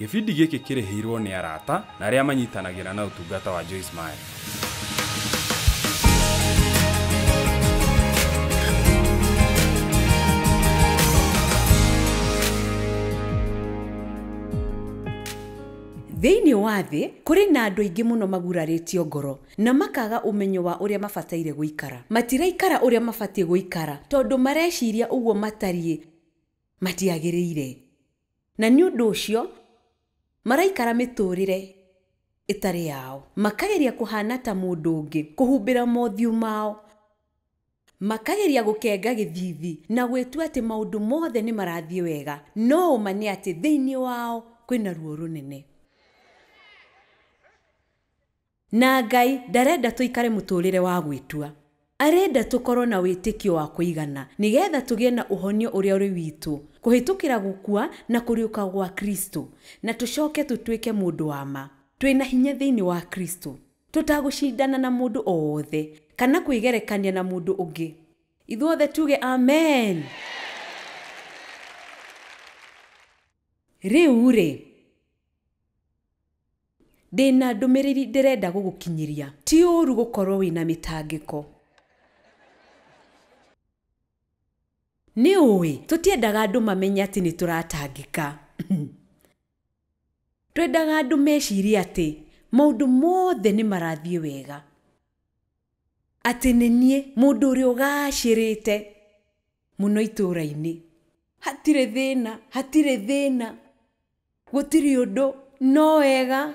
Gĩbindi gĩkĩ kĩrĩhĩirwo nĩ arata na arĩa manyitanagĩra na ũtungata wa Joyce Meyer. Thĩinĩ wa thĩ kũrĩ na andũ aingĩ mũno magurarĩtio ngoro na makaga ũmenyo wa ũrĩa mabataire gũikara. Matiraikara ũrĩa mabatiĩ gũikara tondũ mareciria ũguo matariĩ matiagĩrĩire. Na nĩ ũndũ ũcio maraikara mĩtũrĩre ĩtarĩ yao. Makageria kũhana ta mũndũ ũngĩ, kũhumbĩra mothiũ mao. Makageria gũkenga gĩthithi na gwĩtua atĩ maũndũ mothe nĩ marathiĩ wega. No ũma nĩ atĩ thĩinĩ wao kwĩna ruo rũnene. Na Ngai ndarenda tũikare mũtũrĩre wa gwĩtua. Arenda tũkorwo na wĩtĩkio wa kũigana nĩgetha tũgĩe na ũhonio ũrĩa ũrĩ witũ kũhĩtũkĩra gũkua na kũriũka gwa Kristo, na tũcoke tũtuĩke mũndũ wa ma. Twĩna hinya thĩinĩ wa Kristo, tũtagũcindana na mũndũ o wothe kana kwĩgerekania na mũndũ ũngĩ. Ithuothe tuge amen. Rĩu rĩ, ndĩna ndũmĩrĩri ndĩrenda gũgũkinyĩria. Ti ũũru gũkorwo wĩna mĩtangĩko. Nĩ ũĩ, tũtiendaga andũ mamenye atĩ nĩ tũratangĩka. Twendaga andũ mecirie atĩ maũndũ mothe nĩ marathiĩ wega. Atĩ nĩ niĩ mũndũ ũrĩa ũgacĩrĩte mũno itũũra-inĩ. Hatirĩ thĩna, hatirĩ thĩna, gũtirĩ ũndũ, no wega.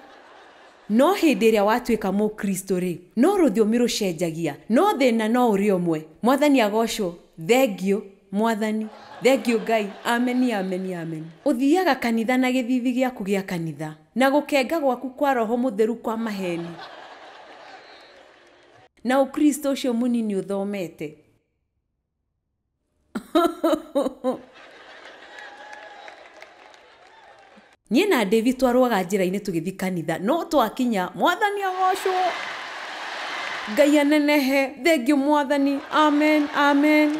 No hĩndĩ ĩrĩa watuĩka mũkristo rĩ, no rũthiomi rũcenjagia, no thĩna no ũrĩ ũmwe. Mwathani agocwo, thengiũ Mwathani, thengiũ Ngai, ameni, ameni, ameni. Ũthiaga kanitha na gĩthithi gĩaku gĩa kanitha na gũkenga gwaku kwa roho mũtheru kwa maheni na ũkristo ũcio mũnini ũthomete. Niĩ na David twarũaga njĩra-inĩ tũgĩthiĩ kanitha, no twakinya, Mwathani agocwo, Ngai anenehe, thengiũ Mwathani, amen, amen.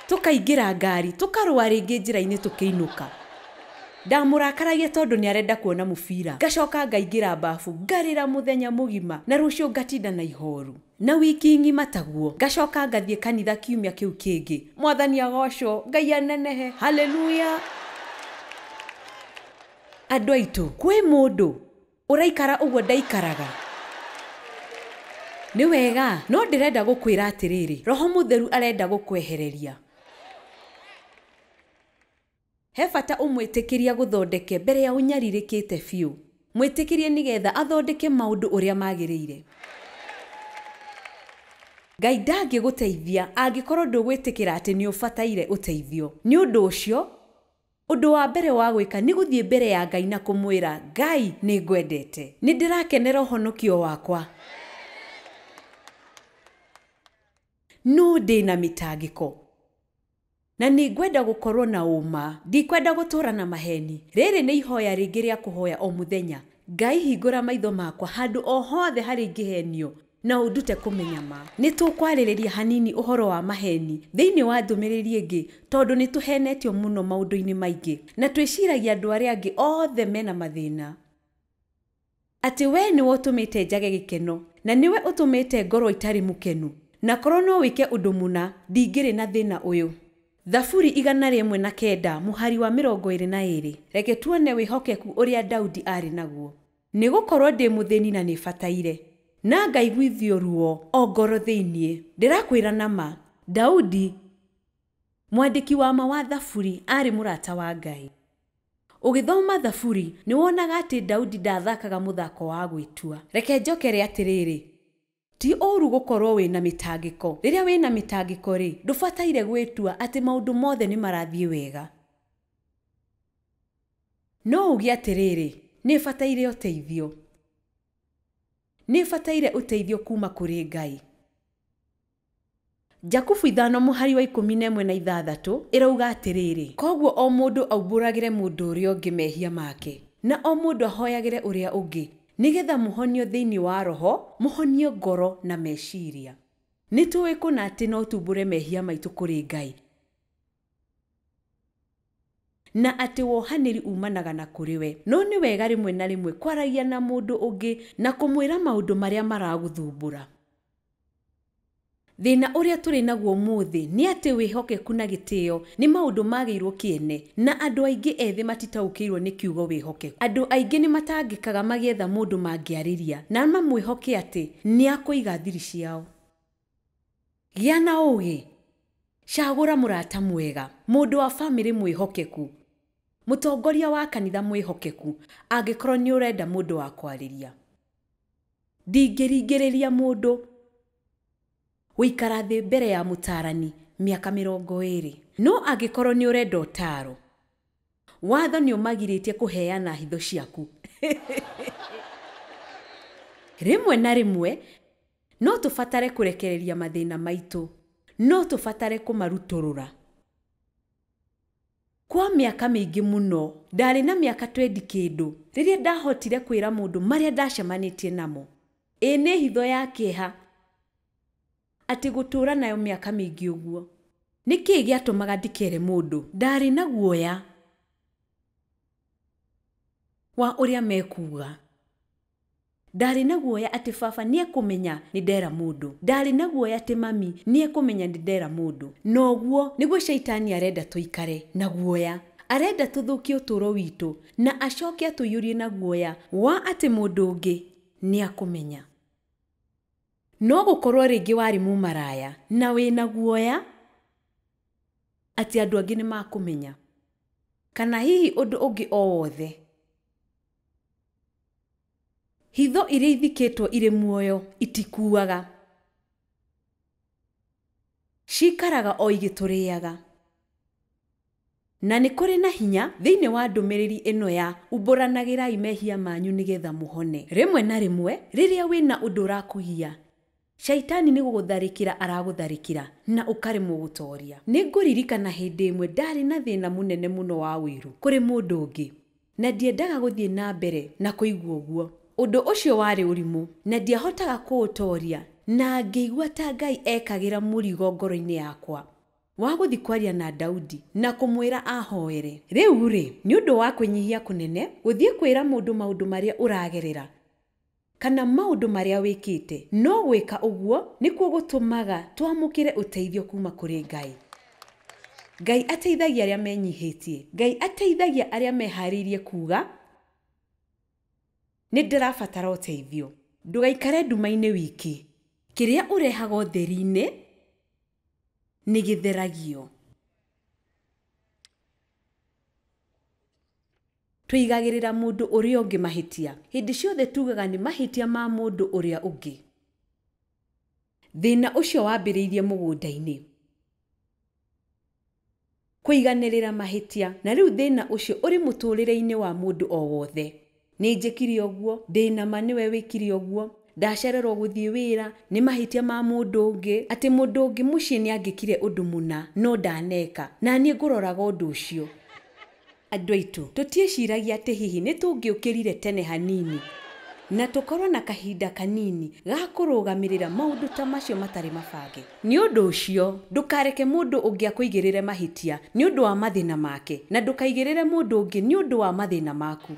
Tũkaingĩra ngari, tũkarũa rĩngĩ njĩra-inĩ tũkĩinũka. Ndamũrakaragia tondũ nĩ arenda kuona mũbira. Ngacoka ngaingĩra bafu, ngarĩra mũthenya mũgima, na rũciũ ngatinda na ihoru. Na wiki ng'ima taguo, ngacoka ngathiĩ kanitha kiumia kĩu kĩngĩ. Mwathani agocwo, Ngai anenehe, haleluya. Andũ aitũ, kwĩ mũndũ ũraikara ũguo ndaikaraga. Nĩ wega, no ndĩrenda gũkwĩra atĩrĩrĩ, Roho Mũtheru arenda gũkwehereria. He bata ũmwĩtĩkĩria gũthondeke mbere ya ũnyarirĩkĩte biũ. Mwĩtĩkĩrie nĩgetha athondeke maũndũ ũrĩa magĩrĩire. Ngai ndangĩgũteithia angĩkorwo ndũgwĩtĩkĩra atĩ nĩ ũbataire ũteithio. Nĩ ũndũ ũcio, ũndũ wa mbere wa gwĩka nĩ gũthiĩ mbere ya Ngai na kũmwĩra, Ngai nĩ ngwendete. Nĩ ndĩrakenera ũhonokio wakwa. No ndĩna mĩtangĩko. Na nĩ ngwenda gũkorwo na ũma, ndikwenda gũtũũra na maheni. Rĩrĩ nĩ ihoya rĩngĩ rĩa kũhoya o mũthenya. Ngai hingũra maitho makwa handũ o hothe harĩa ingĩhenio na ũndute kũmenya ma. Nĩ tũkwarĩrĩria hanini ũhoro wa maheni thĩinĩ wa ndũmĩrĩri ĩngĩ tondũ nĩ tũhenetio mũno maũndũ-inĩ maingĩ na twĩciragia andũ arĩa angĩ othe mena mathĩna. Atĩ we nĩwe ũtũmĩte njage gĩkeno na nĩwe ũtũmĩte ngorwo itarĩ mũkenu. Na korwo no wĩke ũndũ mũna, ndingĩrĩ na thĩna ũyũ. Thaburi 109 mũhari wa 22. Reke tuone wĩhokeku ũrĩa Daudi arĩ naguo. Nĩ gũkorwo ndĩ mũthĩni na nĩ bataire, na ngaiguithio ruo o ngoro thĩinĩ. Ndĩrakwĩra na ma, Daudi mwandĩki wa ma wa Thaburi arĩ mũrata wa Ngai. Ũgĩthoma Thaburi nĩ wonaga atĩ Daudi ndathakaga mũthako wa gwĩtua. Reke njokere atĩrĩrĩ, ti ũũru gũkorwo wĩna mĩtangĩko. Rĩrĩa wĩna mĩtangĩko rĩ, ndũbataire gwĩtua atĩ maũndũ mothe nĩ marathiĩ wega. No uge atĩrĩrĩ, nĩ bataire ũteithio. Nĩ bataire ũteithio kuma kũrĩ Ngai. Jakubu 5 mũhari wa 11 na 6 ĩrauga atĩrĩrĩ, koguo o mũndũ aumbũragĩre mũndũ ũrĩa ũngĩ mehia make, na o mũndũ ahoyagĩre ũrĩa ũngĩ, nĩgetha mũhonio thĩinĩ wa roho, mũhonio ngoro na meciria. Nĩ tũĩ kũna atĩ no tumbũre mehia maitũ kũrĩ Ngai. na atĩ wohanĩri umanaga na kũrĩ we. No nĩ wega rĩmwe na rĩmwe kwaragia na mũndũ ũngĩ na kũmwĩra maũndũ marĩa maragũthumbũra. Thĩna ũrĩa tũrĩ naguo ũmũthĩ nĩ atĩ wĩhokeku na gĩtĩo nĩ maũndũ magĩirwo kĩene, na andũ aingĩ ethĩ matitaũkĩirwo nĩ kiugo wĩhokeku. Andũ aingĩ nĩ matangĩkaga magĩetha mũndũ mangĩarĩria na mamwĩhoke atĩ nĩ akũiga thiri ciao. Gĩa na ũũgĩ, cagũra mũrata mwega, mũndũ wa bamĩrĩ mwĩhokeku, mũtongoria wa kanitha mwĩhokeku, angĩkorwo nĩ ũrenda mũndũ wa kwarĩria. Ndingĩringĩrĩria mũndũ gũikara thĩ mbere ya mũtaarani mĩaka 20. No angĩkorwo nĩ ũrenda ũtaaro, watho nĩ ũmagirĩtie kũheana hitho ciaku. Rĩmwe na rĩmwe no tũbatare kũrekereria mathĩna maitũ, no tũbatare kũmarutũrũra. Kwa mĩaka mĩingĩ mũno, ndarĩ na mĩaka 20 kĩndũ, rĩrĩa ndahotire kwĩra mũndũ marĩa ndacemanĩtie namo. Ĩ nĩ hitho ya kĩeha atĩ gũtũũra nayo mĩaka mĩingĩ ũguo. Nĩ kĩĩ gĩatũmaga ndikere mũndũ? Ndarĩ na guoya wa ũrĩa mekuuga. Ndarĩ na guoya atĩ baba nĩekũmenya nĩ ndera mũndũ. Ndarĩ na guoya atĩ mami nĩekũmenya nĩ ndera mũndũ. Na ũguo nĩguo caitani arenda tũikare na guoya. Arenda tũthũkie ũtũũro witũ na acoke atũiyũrie na guoya wa atĩ mũndũ ũngĩ nĩakũmenya. No gũkorwo rĩngĩ warĩ mũmaraya na wĩna guoya atĩ andũ angĩ nĩmakũmenya, kana hihi ũndũ ũngĩ o wothe. Hitho iria ithikĩtwo irĩ muoyo itikuaga, cikaraga o igĩtũrĩaga. Na nĩ kũrĩ na hinya thĩinĩ wa ndũmĩrĩri ĩno ya umbũranagĩrai mehia manyu nĩgetha mũhone. Rĩmwe na rĩmwe rĩrĩa wĩna ũndũ ũrakũgia, caitani nĩ gũgũtharĩkĩra aragũtharĩkĩra na ũkaremwo gũtoria. Nĩ ngũririkana hĩndĩ ĩmwe ndarĩ na thĩna mũnene mũno wa ũiru kũrĩ mũndũ ũngĩ, na ndiendaga gũthiĩ na mbere na kũigua ũguo. Ũndũ ũcio warĩ ũrimũ na ndiahotaga kũũtoria, na ngĩigua ta Ngai ekagĩra mũrigo ngoro-inĩ yakwa wa gũthiĩ kwaria na Daudi na kũmwĩra ahoere. Rĩu rĩ, nĩ ũndũ wa kwĩnyihia kũnene gũthiĩ kwĩra mũndũ maũndũ marĩa ũragerera kana maũndũ marĩa wĩkĩte, no gwĩka ũguo nĩkuo gũtũmaga twamũkĩre ũteithio kuma kũrĩ Ngai. Ngai ateithagia arĩa menyihĩtie. Ngai ateithagia arĩa meharĩirie kuuga nĩ ndĩrabatara ũteithio. Ndũgaikare nduma-inĩ wiki. Kĩrĩa ũrehaga ũtheri-inĩ nĩ gĩtheragio. Tũigagĩrĩra mũndũ ũrĩa ũngĩ mahĩtia. Hĩndĩ ciothe tugaga nĩ mahĩtia ma mũndũ ũrĩa ũngĩ. Thĩna ũcio wambĩrĩirie mũgũnda-inĩ. Kũiganĩrĩra mahĩtia, na rĩu thĩna ũcio ũrĩ mũtũũrĩre-inĩ wa mũndũ o wothe. Nĩ njĩkire ũguo, ndĩna ma nĩwe wĩkire ũguo, ndacererwo gũthiĩ wĩra nĩ mahĩtia ma mũndũ ũngĩ, atĩ mũndũ ũngĩ mũciĩ nĩ angĩkire ũndũ mũna no ndaneka, na niĩ ngũroraga ũndũ ũcio. Andũ aitũ, tũtiĩciragia atĩ hihi nĩ tũngĩũkĩrire tene hanini na tũkorwo na kahinda kanini ga kũrũgamĩrĩra maũndũ ta macio matarĩ mabange. Nĩ ũndũ ũcio, ndũkareke mũndũ ũngĩ akũigĩrĩre mahĩtia nĩ ũndũ wa mathĩna make, na ndũkaigĩrĩre mũndũ ũngĩ nĩ ũndũ wa mathĩna maku.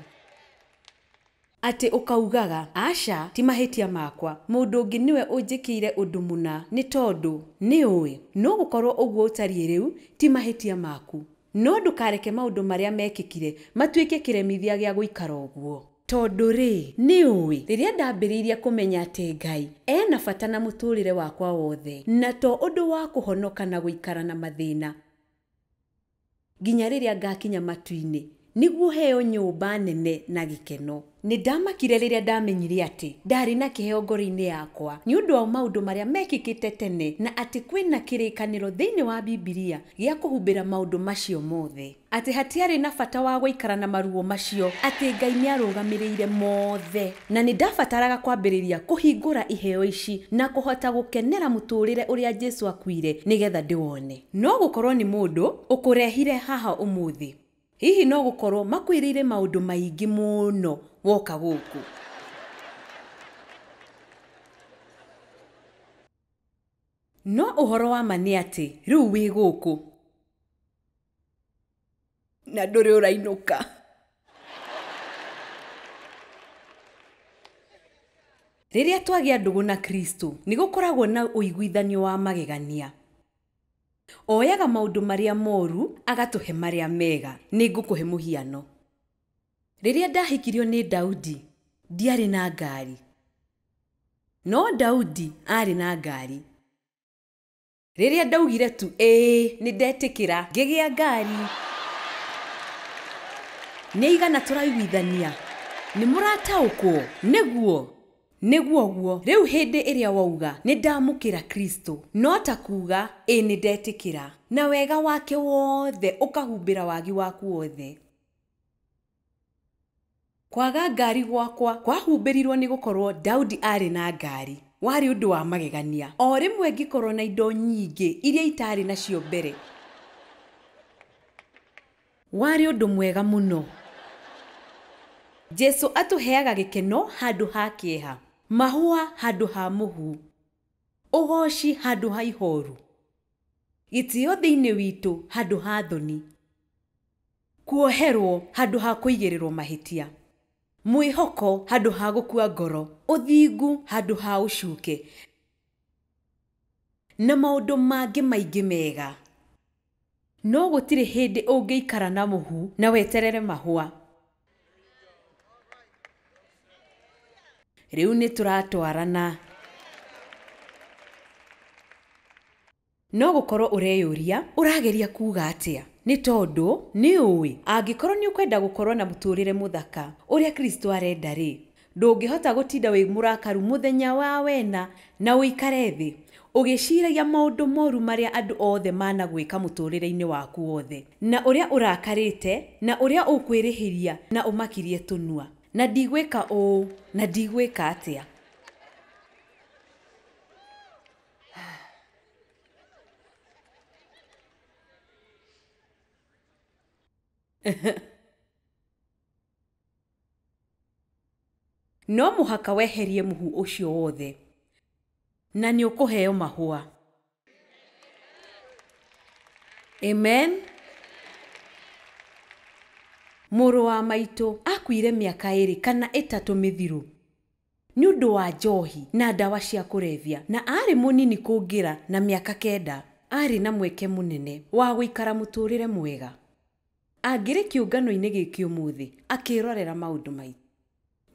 Atĩ ũkaugaga, aca, ti mahĩtia makwa, mũndũ ũngĩ nĩwe ũnjĩkĩire ũndũ mũna nĩ tondũ nĩ ũĩ. No gũkorwo ũguo ũtariĩ rĩu ti mahĩtia maku. No ndũkareke maũndũ marĩa mekĩkire matuĩke kĩremithia gĩa gũikara ũguo. Tondũ rĩ, nĩ ũĩ, rĩrĩa ndambĩrĩirie kũmenya atĩ Ngai ena bata na mũtũũrĩre wakwa wothe, na to ũndũ wa kũhonoka na gũikara na mathĩna nginya rĩrĩa ngakinya matu-inĩ nĩguo heo nyũmba nene na gĩkeno. Nĩ ndamakire rĩrĩa ndamenyire atĩ ndarĩ na kĩheo ngoro-inĩ yakwa nĩ ũndũ wa maũndũ marĩa mekĩkĩte tene, na atĩ kwĩna kĩrĩkanĩro thĩinĩ wa Bibilia gĩa kũhumbĩra maũndũ macio mothe, atĩ hatiarĩ na bata wa gũikara na maruo macio, atĩ Ngai nĩarũgamĩrĩire mothe. Na nĩ ndabataraga kwambĩrĩria kũhingũra iheo ici na kũhota gũkenera mũtũũrĩre ũrĩa Jesũ akuire nĩgetha ndĩwone. No gũkorwo nĩ mũndũ ũkũrehire haha ũmũthĩ. Hihi no gũkorwo makwĩrĩire maũndũ maingĩ mũno woka gũkũ. No ũhoro wa ma nĩ atĩ rĩu wĩ gũkũ. Na ndũrĩ ũrainũka. Rĩrĩa twagĩa ndũgũ na Kristo, nĩ gũkoragwo na ũiguithanio wa magegania. Oyaga maũndũ marĩa moru, agatũhe marĩa mega. Nĩ ngũkũhe mũhiano. Rĩrĩa ndahikirio nĩ Daudi, ndiarĩ na ngari. No Daudi arĩ na ngari. Rĩrĩa ndaugire tu ĩĩ nĩ ndetĩkĩra, ngĩgĩa ngari. Nĩ igana tũraiguithania. Nĩ mũrataũkwo? Nĩguo. Nĩguo guo. Rĩu hĩndĩ ĩrĩa wauga nĩ ndamũkĩra Kristo, no ta kuga ĩĩ nĩ ndetĩkĩra, na wega wake wothe ũkahumbĩra wagi waku wothe. Kwaga ngari gwakwa kwahumbĩrirwo nĩ gũkorwo Daudi arĩ na ngari. Warĩ ũndũ wa magegania. O rĩmwe ngĩkorwo na indo nyingĩ iria itarĩ nacio mbere. Warĩ ũndũ mwega mũno. Jesu atũheaga gĩkeno handũ ha kĩeha, mahũa handũ ha mũhu, ũgoci handũ ha ihoru, gĩtĩo thĩinĩ witũ handũ ha thoni, kuoherwo handũ ha kũigĩrĩrwo mahĩtia, mwĩhoko handũ ha gũkua ngoro, ũthingu handũ ha ũcuke, na maũndũ mangĩ maingĩ mega. No gũtirĩ hĩndĩ ũngĩikara na mũhu na weterere mahũa. Rĩu nĩ tũratwarana. No gũkorwo ũreyũria ũrageria kuuga atĩa? Nĩ tondũ nĩ ũĩ angĩkorwo nĩ ũkwenda gũkorwo na mũtũrĩre mũthaka ũrĩa Kristo arenda rĩ, ndũngĩhota gũtinda wĩ mũrakaru mũthenya wa wena na ũikare thĩ ũgĩciragia maũndũ moru marĩa andũ othe managwĩka mũtũrĩre-inĩ waku wothe, na ũrĩa ũrakarĩte, na ũrĩa ũkwĩrĩhĩria, na ũmakirie tũnua, na ndigwĩka ũũ, na ndigwĩka atĩa. No mũhaka weherie mũhu ũcio wothe, na nĩ ũkũheo mahũa. Amen. Mũrũ wa maitũ akuire mĩaka 2 kana 3 mĩthiru nĩ ũndũ wa njohi na ndawa cia kũrebia, na arĩ mũnini kũngĩra na mĩaka 9. Arĩ na mweke mũnene wa gũikara mũtũrĩre mwega. Angĩrĩ kĩũngano-inĩ gĩkĩ ũmũthĩ akĩrorera maũndũ maitũ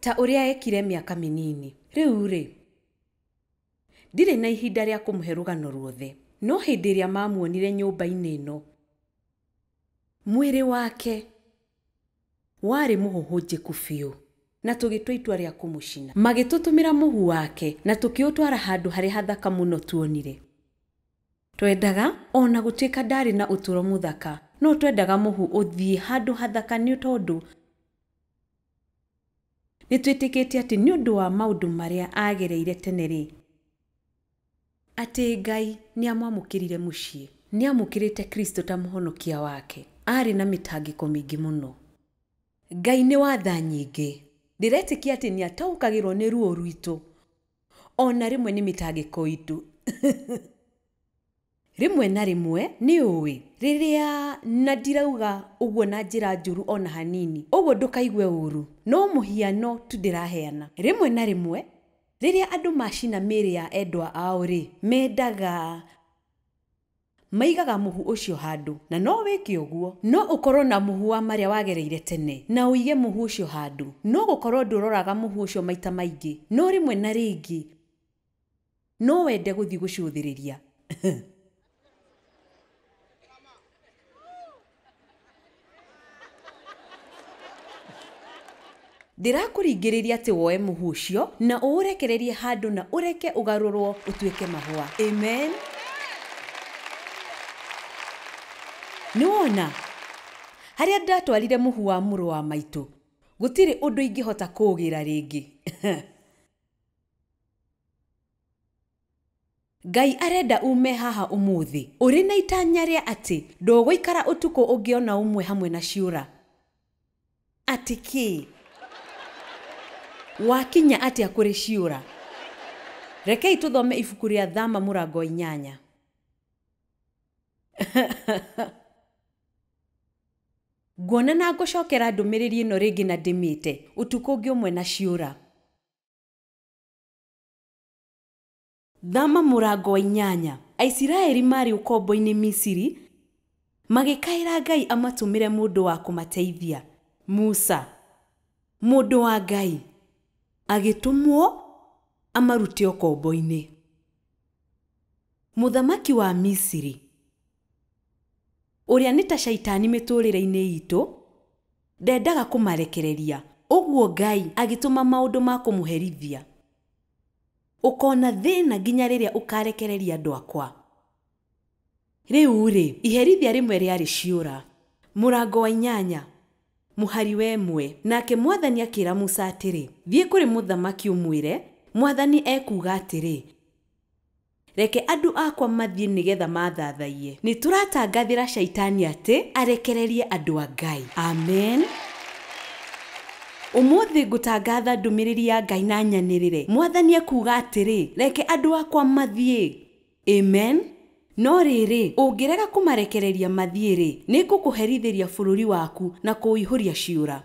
ta ũrĩa ekire mĩaka mĩnini. Rĩu rĩ, ndirĩ na ihinda rĩa kũmũhe rũgano ruothe, no hĩndĩ ĩrĩa mamuonire nyũmba-inĩ ĩno, mwĩrĩ wake warĩ mũhũhũnjĩku biũ, na tũgĩtua itua rĩa kũmũcina. Magĩtũtũmĩra mũhu wake na tũkĩũtwara handũ harĩa hathaka mũno tuonire. Twendaga ona gũtuĩka ndarĩ na ũtũũro mũthaka, no twendaga mũhu ũthiĩ handũ hathaka nĩ tondũ nĩ twĩtĩkĩtie atĩ nĩ ũndũ wa maũndũ marĩa agereire tene rĩ, atĩ Ngai nĩ amwamũkĩrire mũciĩ, nĩ amũkĩrĩte Kristo ta mũhonokia wake. Arĩ na mĩtangĩko mĩingĩ mũno. Ngai nĩ wa tha nyingĩ. Ndĩretĩkia atĩ nĩ ataũkagĩrwo nĩ ruo rwitũ, ona rĩmwe nĩ mĩtangĩko itũ. Rĩmwe na rĩmwe nĩ ũĩ rĩrĩa, na ndirauga ũguo na njĩra njũru ona hanini, ũguo ndũkaigue ũru, no mũhiano tu ndĩraheana. Rĩmwe na rĩmwe rĩrĩa andũ macina mĩĩrĩ ya endwa ao rĩ, mendaga maigaga mũhu ũcio handũ, na no wĩke ũguo. No ũkorwo na mũhu wa marĩa wagereire tene na ũige mũhu ũcio handũ. No gũkorwo ndũroraga mũhu ũcio maita maingĩ, no rĩmwe na rĩngĩ no wende gũthiĩ gũcũthĩrĩria. Ndĩrakũringĩrĩria atĩ woe mũhu ũcio na ũũrekererie handũ na ũreke ũgarũrwo ũtuĩke mahũa. Amen. Nĩ wona harĩa ndatwarire mũhu wa mũrũ wa maitũ, gũtirĩ ũndũ ingĩhota kũũgĩra rĩngĩ. Ngai arenda ume haha ũmũthĩ ũrĩ na itanya rĩa atĩ ndũgũikara ũtukũ ũngĩona ũmwe hamwe na ciũra. Atĩ kĩ? Wakinya atĩa kũrĩ ciũra? Rekei tũthome ibuku rĩa Thama mũrango 8. Nguona na ngũcokera ndũmĩrĩri ĩno rĩngĩ na ndĩmĩte ũtukũ ũngĩ ũmwe na ciũra. Thama mũrango wa 8. Aisiraeli marĩ ũkombo-inĩ Misiri, magĩkaĩra Ngai amatũmĩre mũndũ wa kũmateithia. Musa, mũndũ wa Ngai, agĩtũmwo amarute ũkombo-inĩ. Mũthamaki wa Misiri, ũrĩa nĩ ta caitani mĩtũrĩre-inĩ itũ, ndendaga kũmarekereria. Ũguo Ngai agĩtũma maũndũ ma kũmũherithia. Ũkona thĩna nginya rĩrĩa ũkarekereria andũ akwa. Rĩu rĩ, iherithia rĩmwe rĩarĩ ciũra. Mũrango wa 8, mũhari wa 1. Nake Mwathani akĩra Musa atĩrĩ, thiĩ kũrĩ mũthamaki ũmwĩre, Mwathani ekuuga atĩrĩ, reke andũ akwa mathiĩ nĩgetha mathathaiye. Nĩ tũratangathĩra caitani atĩ arekererie andũ a Ngai. Amen. Ũmũthĩ ngũtangatha ndũmĩrĩri ya Ngai na nyanĩrĩre. Mwathani ekuuga atĩrĩ, reke andũ akwa mathiĩ. Amen. No rĩrĩ, ũngĩrega kũmarekereria mathiĩ rĩ, nĩngũkũherithĩria bũrũri waku na kũũihũria ciũra.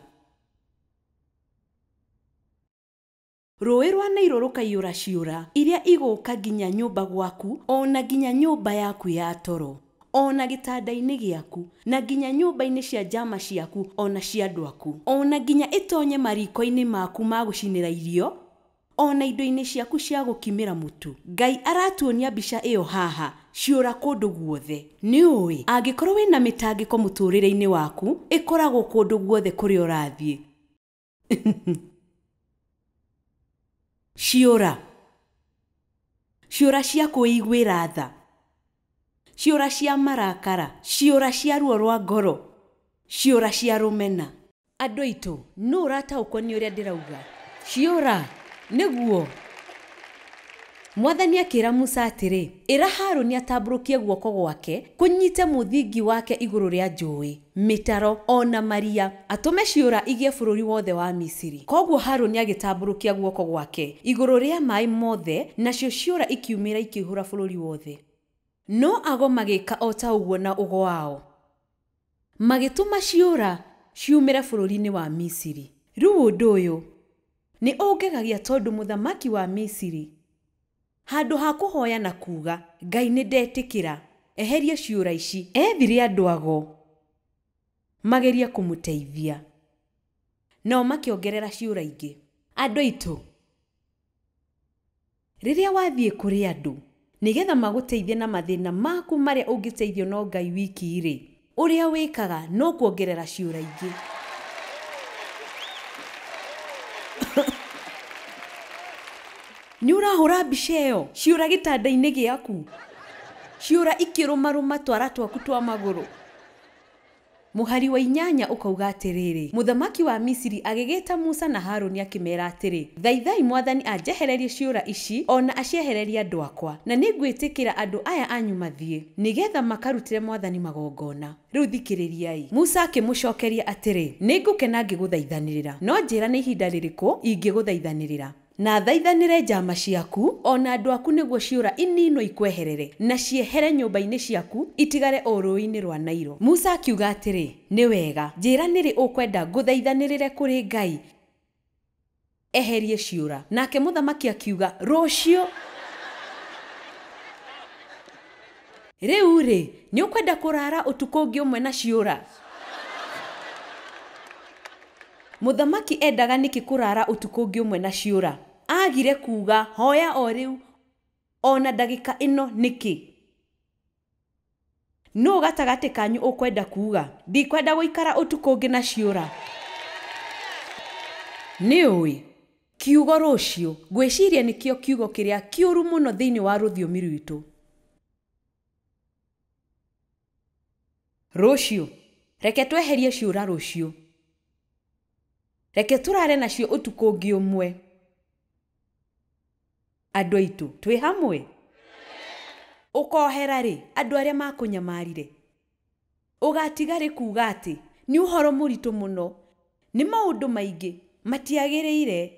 Rũĩ rwa Nailo rũkaiyũra ciũra iria igũũka nginya nyũmba gwaku, ona nginya nyũmba yaku ya toro, ona gĩtanda-inĩ gĩaku, na nginya nyũmba-inĩ cia njama ciaku, ona cia andũ aku, ona nginya ĩtonye mariko-inĩ maku ma gũcinĩra irio, ona indo-inĩ ciaku cia gũkimĩra mũtu. Ngai aratuonia mbica ĩyo haha, ciũra kũndũ guothe. Nĩ ũĩ, angĩkorwo wĩna mĩtangĩko mũtũrĩre-inĩ waku, ĩkoragwo kũndũ guothe kũrĩa ũrathiĩ. Ciũra. Ciũra cia kwĩiguĩra tha, ciũra cia marakara, ciũra cia ruo rwa ngoro, ciũra cia rũmena. Andũ aitũ, nũ ũrataũkwo nĩ ũrĩa ndĩrauga? Ciũra, nĩguo. Mwathani akĩra Musa atĩrĩ, ĩra Harũni atambũrũkie guoko gwake kũnyite mũthingi wake igũrũ rĩa njũĩ, mĩtaro ona maria, atũme ciũra igĩe bũrũri wothe wa Misiri. Koguo Harũni agĩtambũrũkia guoko gwake igũrũ rĩa maĩ mothe, nacio ciũra ikiumĩra ikĩihũra bũrũri wothe. No ago magĩka o ta ũguo na ũgo wao, magĩtũma ciũra ciumĩre bũrũri-inĩ wa Misiri. Rĩu ũndũ ũyũ nĩ ũngegagia tondũ mũthamaki wa Misiri, handũ ha kũhoya na kuuga Ngai nĩ ndetĩkĩra eherie ciũra ici, ethire andũ ago magerie kũmũteithia, nao makĩongerera ciũra ingĩ. Andũ aitũ, rĩrĩa wathiĩ kũrĩ andũ nĩgetha magũteithie na mathĩna maku marĩa ũngĩteithio no Ngai wiki rĩ, ũrĩa wĩkaga no kuongerera ciũra ingĩ. Nĩ ũrahũra mbica ĩyo, ciũra gĩtanda-inĩ gĩaku, ciũra ikĩrũmarũma twara twaku twa magũrũ. Mũhari wa 8 ũkauga atĩrĩrĩ, mũthamaki wa Misiri agĩgĩta Musa na Harũni akĩmera atĩrĩ, thaithai Mwathani anjehererie ciũra ici ona aciehererie andũ akwa, na nĩngwĩtĩkĩra andũ aya anyu mathiĩ nĩgetha makarutĩre Mwathani magongona. Rĩu thikĩrĩriai. Musa akĩmũcokeria atĩrĩ, nĩngũkena ngĩgũthaithanĩrĩra, no njĩra nĩ ihinda rĩrĩkũ ingĩgũthaithanĩrĩra, na thaithanĩre njama ciaku ona andũ aku nĩguo ciũra ininwo ikweherere na ciehere nyũmba-inĩ ciaku itigare o rũĩ-inĩ rwa Nailo. Musa akiuga atĩrĩ, nĩ wega, njĩra nĩrĩ ũkwenda ngũthaithanĩrĩre kũrĩ Ngai eherie ciũra. Nake mũthamaki akiuga, rũciũ. Rĩu rĩ, nĩ ũkwenda kũrara ũtukũ ũngĩ ũmwe na ciũra? Mũthamaki endaga nĩkĩ kũrara ũtukũ ũngĩ ũmwe na ciũra? Agire kuuga hoya o rĩu ona ndagĩka ĩno nĩkĩ? Nũ gatagatĩ kanyu ũkwenda kuuga ndikwenda gũikara ũtukũ ũngĩ na ciũra? Nĩ ũĩ kiugo rũciũ ngwĩciria nĩkĩo kiugo kĩrĩa kĩũru mũno thĩinĩ wa rũthiomi rwitũ. Rũciũ, reke tweherie ciũra rũciũ, reke tũrare nacio ũtukũ ũngĩ ũmwe. Andũ aitũ, twĩ hamwe? Ũkohera rĩ andũ arĩa makũnyamarire? Ũgatiga rĩ kuuga atĩ nĩ ũhoro mũritũ mũno, nĩ maũndũ maingĩ matiagĩrĩire?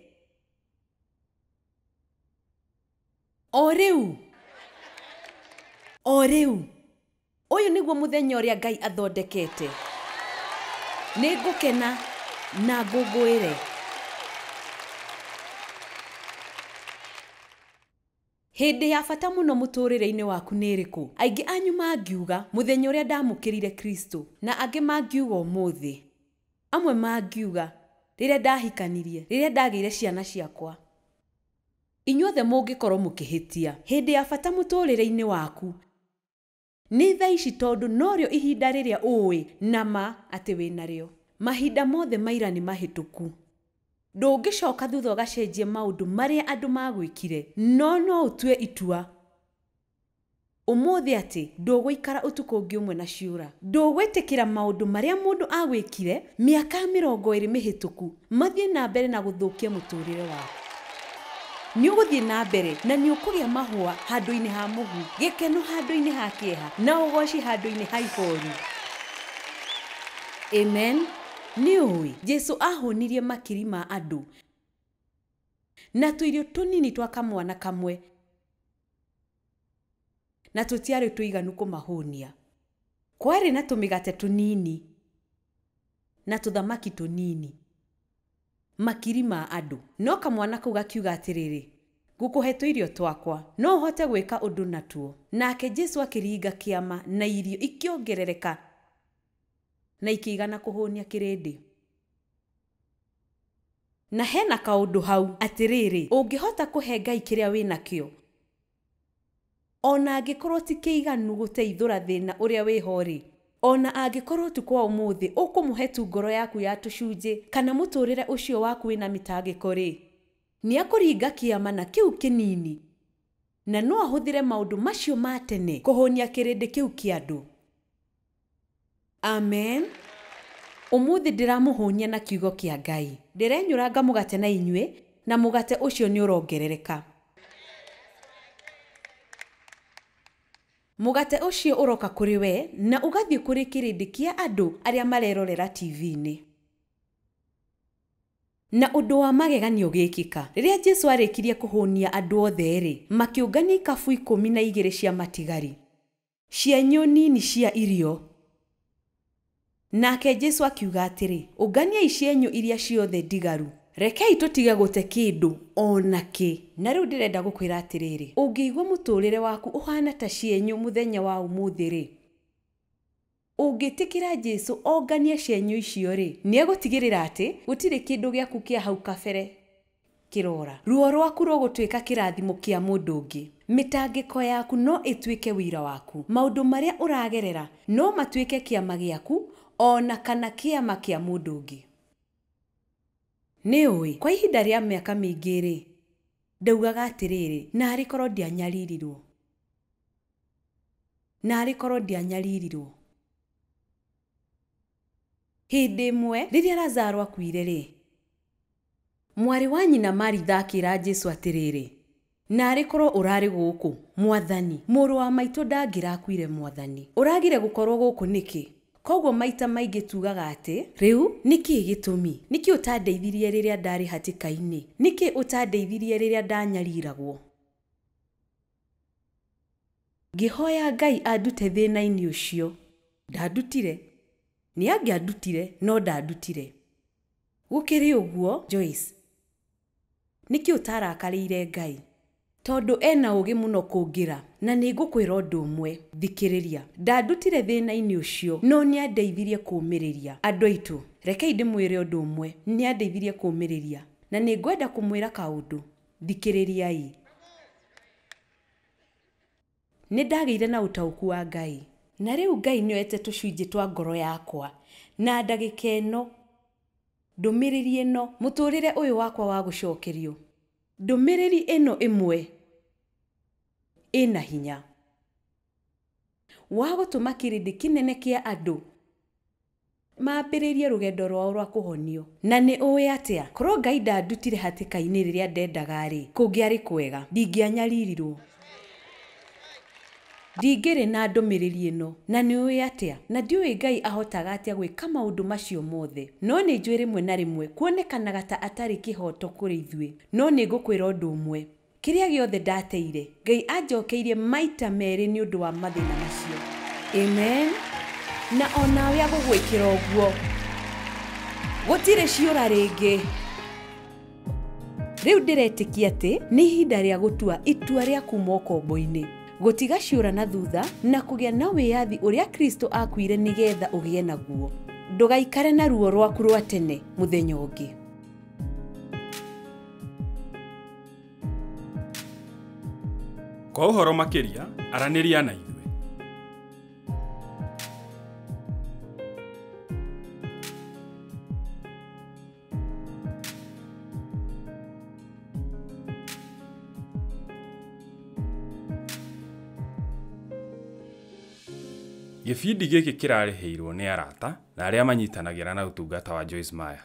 O rĩu, o rĩu, ũyũ nĩguo mũthenya ũrĩa Ngai athondekete. Nĩ ngũkena na ngũngũĩre. Hĩndĩ ya bata mũno mũtũrĩre-inĩ waku nĩ ĩrĩkũ? Aingĩ anyu mangiuga mũthenya ũrĩa ndamũkĩrire Kristo, na angĩ mangiuga ũmũthĩ. Amwe mangiuga rĩrĩa ndahikanirie, rĩrĩa ndagĩire ciana ciakwa. Inyuothe mũngĩkorwo mũkĩhĩtia. Hĩndĩ ya bata mũtũrĩre-inĩ waku nĩ thaa ici, tondũ norĩo ihinda rĩrĩa ũĩ na ma atĩ wĩnarĩo. Mahinda mothe maira nĩ mahĩtũku. Ndũngĩcoka thutha ũgacenjie maũndũ marĩa andũ magwĩkire, no no ũtue itua ũmũthĩ atĩ ndũgũikara ũtukũ ũngĩ ũmwe na ciũra. Ndũgwĩtĩkĩra maũndũ marĩa mũndũ agwĩkire mĩaka 20 mĩhĩtũku mathiĩ na mbere na gũthũkia mũtũrĩre waku. Nĩ ũgũthiĩ na mbere na nĩ ũkũgĩa mahũa handũ-inĩ ha mũhu, gĩkeno handũ-inĩ ha kĩeha, na ũgoci handũ-inĩ ha ihoru. Amen. Nĩ ũĩ Jesu ahũnirie makiri ma andũ na tũirio tũnini twa kamwana kamwe, na tũtiarĩ tũiganu kũmahũnia. Kwarĩ na tũmĩgate tũnini na tũthamaki tũnini, makiri ma andũ. No kamwana kau gakiuga atĩrĩrĩ, ngũkũhe tũirio twakwa, no ũhote gwĩka ũndũ natuo. Nake Jesu akĩringa kĩama na irio ikĩongerereka na ikĩigana kũhũnia kĩrĩndĩ. Na hena kaũndũ hau atĩrĩrĩ, ũngĩhota kũhe Ngai kĩrĩa wĩnakĩo, ona angĩkorwo ti kĩiganu gũteithũra thĩna ũrĩa wĩho-rĩ, ona angĩkorwo ũtukũ wa ũmũthĩ ũkũmũhe tu ngoro yaku ya tũcunjĩ kana mũtũrĩre ũcio waku wĩna mĩtangĩko-rĩ, nĩakũringa kĩama na kĩu kĩnini, na no ahũthĩre maũndũ macio ma tene kũhũnia kĩrĩndĩ kĩu kĩa andũ. Amen. Ũmũthĩ ndĩramũhũnia na kiugo kĩa Ngai. Ndĩrenyũranga mũgate na inyuĩ, na mũgate ũcio nĩ ũrongerereka. Mũgate ũcio ũroka kũrĩ we na ũgathiĩ kũrĩ kĩrĩndĩ kĩa andũ arĩa marerorera TV-inĩ. Na ũndũ wa mageganio ũgĩkĩka. Rĩrĩa Jesu arĩkirie kũhũnia andũ othe-rĩ, makĩũngania ikabu 12 cia matigari, cienyũ nini cia irio. Nake Jesu akiuga atĩrĩ, ũnganiai cienyũ iria ciothe ndigaru, rekei tũtige gũte kĩndũ ona kĩ. Na rĩu ndĩrenda gũkwĩra atĩrĩrĩ, ũngĩigua mũtũrĩre waku ũhana ta cienyũ mũthenya wa ũmũthĩ-rĩ, ũngĩtĩkĩra Jesu onganie cienyũ icio-rĩ, nĩegũtigĩrĩra atĩ gũtirĩ kĩndũ gĩaku kĩa hau kabere kĩrora. Ruo rwaku rũgũtuĩka kĩrathimo kĩa mũndũ ũngĩ. Mĩtangĩko yaku no ĩtuĩke wĩra waku. Maũndũ marĩa ũragerera no matuĩke kĩama gĩaku ona kana kĩama kĩa mũndũ ũngĩ. Nĩ ũĩ, kwa ihinda rĩa mĩaka mĩingĩ-rĩ, ndaugaga atĩrĩrĩ, narĩ korwo ndianyaririrwo, narĩ korwo ndianyaririrwo. Hĩndĩ ĩmwe rĩrĩa Lazaro akuire-rĩ, mwarĩ wa nyina Maritha akĩra Jesu atĩrĩrĩ, narĩ korwo ũrarĩ gũkũ, Mwathani, mũrũ wa maitũ ndangĩrakuire. Mwathani, ũragire gũkorwo gũkũ nĩkĩ? Koguo maita maingĩ tugaga atĩ rĩu nĩkĩ gĩtũmi, nĩkĩ ũtandeithirie rĩrĩa ndarĩ hatĩka-inĩ, nĩkĩ ũtandeithirie rĩrĩa ndanyariragwo. Ngĩhoya Ngai andute thĩna-inĩ ũcio, ndandutire. Nĩ angĩandutire, no ndandutire. Gũkĩrĩ ũguo, Joyce, nĩkĩ ũtarakarĩire Ngai? Tondũ ena ũũgĩ mũno kũngĩra, na nĩ ngũkwĩra ũndũ ũmwe, thikĩrĩria. Ndandutire thĩna-inĩ ũcio, no nĩandeithirie kũũmĩrĩria. Andũ aitũ, rekei ndĩmwĩre ũndũ ũmwe, nĩandeithirie kũũmĩrĩria. Na nĩ ngwenda kũmwĩra kaũndũ, thikĩrĩriai. Nĩ ndagĩire na ũtaũku wa Ngai. Na rĩu Ngai nĩoete tũcunjĩ twa ngoro yakwa, na ndagĩka ĩno, ndũmĩrĩri ĩno, mũtũrĩre ũyũ wakwa wa gũcokerio. Ndũmĩrĩri ĩno ĩmwe ĩna hinya wa gũtũma kĩrĩndĩ kĩnene kĩa andũ mambĩrĩrie rũgendo rwao rwa kũhonio. Na nĩ ũĩ atĩa, korwo Ngai ndandutire hatĩka-inĩ rĩrĩa ndendaga-rĩ, kũngĩarĩ kwega, ndingĩanyaririrwo, ndingĩrĩ na ndũmĩrĩri ĩno. Na nĩ ũĩ atĩa, na ndiũĩ Ngai ahotaga atĩa gwĩka maũndũ macio mothe, no nĩ njũĩ rĩmwe na rĩmwe kuonekanaga ta atarĩ kĩhoto kũrĩ ithuĩ. No nĩ ngũkwĩra ũndũ ũmwe, kĩrĩa gĩothe ndateire, Ngai anjokeirie maita merĩ nĩ ũndũ wa mathĩna macio. Amen. Na onawe agũgwĩkĩra ũguo. Gũtirĩ ciũra rĩngĩ. Rĩu ndĩretĩkia atĩ nĩ ihinda rĩa gũtua itua rĩa kuuma ũkombo-inĩ, gũtiga ciũra na thutha na kũgĩa na wĩyathi ũrĩa Kristo akuire nĩgetha ũgĩe naguo. Ndũgaikare na ruo rwaku rwa tene mũthenya ũngĩ. Kwa ũhoro makĩria, aranĩria na ithuĩ. Gĩbindi gĩkĩ kĩrarĩhĩirwo nĩ arata na arĩa manyitanagĩra na ũtungata wa Joyce Meyer.